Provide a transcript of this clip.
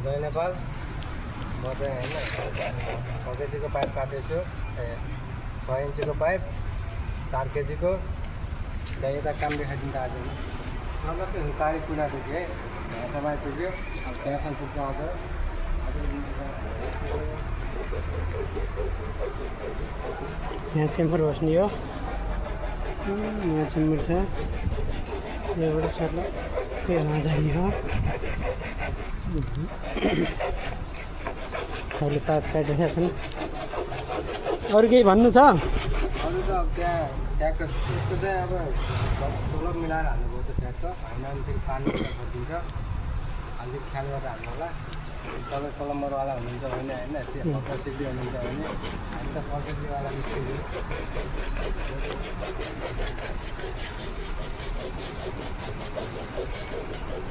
जय नेपाल। म चाहिँ होइन 6 केजीको पाइप काट्दैछु। 6 इन्चीको पाइप 4 केजीको। त्यहाँ यता काम देखाइदिन्छ आज सबै गाडी पुऱ्याएको थिएँ। यहाँसम्म आइपुग्यो। अब त्यहाँसम्म पुग्छ आज। यहाँ चेम्बर बस्ने हो। यहाँ चेम्बर छ। यहाँबाट सरलाई यहाँ जाने हो। अहिले पाइप काटिरहेका छन्। अरू केही भन्नु छ? अरू त अब ट्यागको यसको चाहिँ अब 16 मिलाएर हाल्नुभएको छ ट्यागको। होइन भने फेरि पानी फर्किन्छ। अलिक ख्याल गरेर हाल्नु होला। तपाईँ प्लम्बरवाला हुनुहुन्छ भने होइन सिक्दै हुनुहुन्छ भने हामी त पर्फेक्टलीवाला मिस्त्री हो।